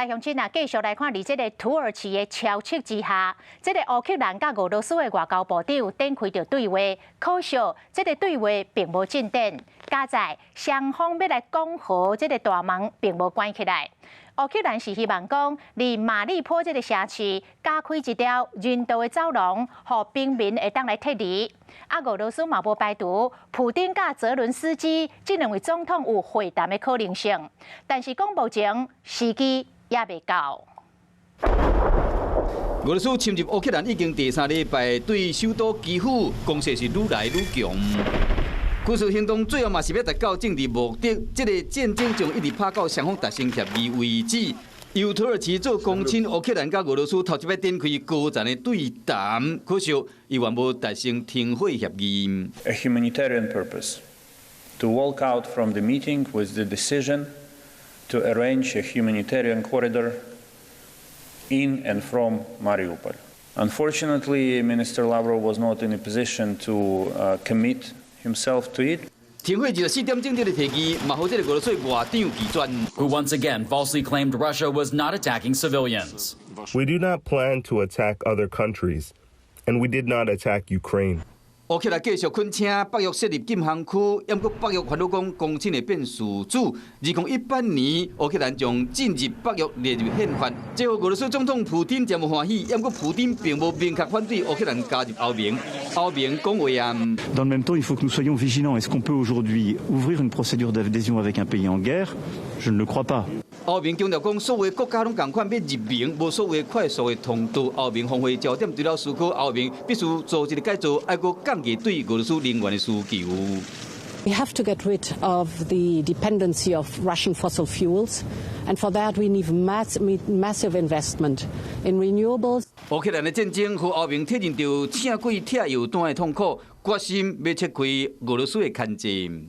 來鄉親啊，繼續來看，佇這个土耳其的敲擊之下，這个烏克蘭佮俄羅斯的外交部長展開著對話，可惜這个對話並無進展。佳哉雙方欲來講和，這个大門並無關起來。烏克蘭是希望講，佇馬利坡這个城市加開一條人道的走廊，予平民會當來撤離。啊，俄羅斯嘛無排除普丁佮澤倫斯基這兩位總統有會談的可能性，但是講目前時機猶未到。俄羅斯侵入烏克蘭已經第三禮拜，對首都基輔攻勢是愈來愈強。軍事行動最後嘛是欲達到政治目的，這个戰爭將一直拍到雙方達成協議為止。由土耳其做公親，烏克蘭佮俄羅斯頭一擺展開高層的對談，可惜猶原無達成停火協議。 A humanitarian purpose to walk out from the meeting with the decision to arrange a humanitarian corridor in and from Mariupol. Unfortunately, Minister Lavrov was not in a position to commit himself to it. 停火24點鐘這个提議，嘛予這个俄羅斯外長拒絕。 Who once again falsely claimed Russia was not attacking civilians. We do not plan to attack other countries, and we did not attack Ukraine. 烏克蘭繼續懇請北約設立禁航區，毋過北約煩惱講公親會變事主。2018年，烏克蘭將進入北約列入憲法，這予俄羅斯總統普丁誠無歡喜。毋過普丁並無明確反對烏克蘭加入歐盟。歐盟講話啊。 Dans le même temps, il faut que nous soyons vigilants. Est-ce qu'on peut aujourd'hui ouvrir une procédure d'adhésion avec un pays en guerre? Je ne le crois pas. 歐盟強調講，所有國家攏仝款欲入盟，無所謂快速的通道。歐盟峰會焦點除了思考歐盟必須做一个改造，愛閣降低對俄羅斯能源的需求。 We have to get rid of the dependency of Russian fossil fuels, and for that we need massive investment in renewables. 烏克蘭的戰爭予歐盟體認著請鬼拆藥單的痛苦，決心欲切開俄羅斯的牽制。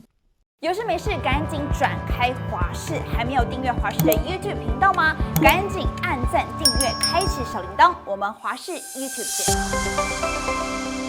有事沒事趕緊轉開華視，還沒有訂閱華視的 YouTube 頻道嗎？趕緊按讚、訂閱、開啟小鈴鐺，我們華視 YouTube 見。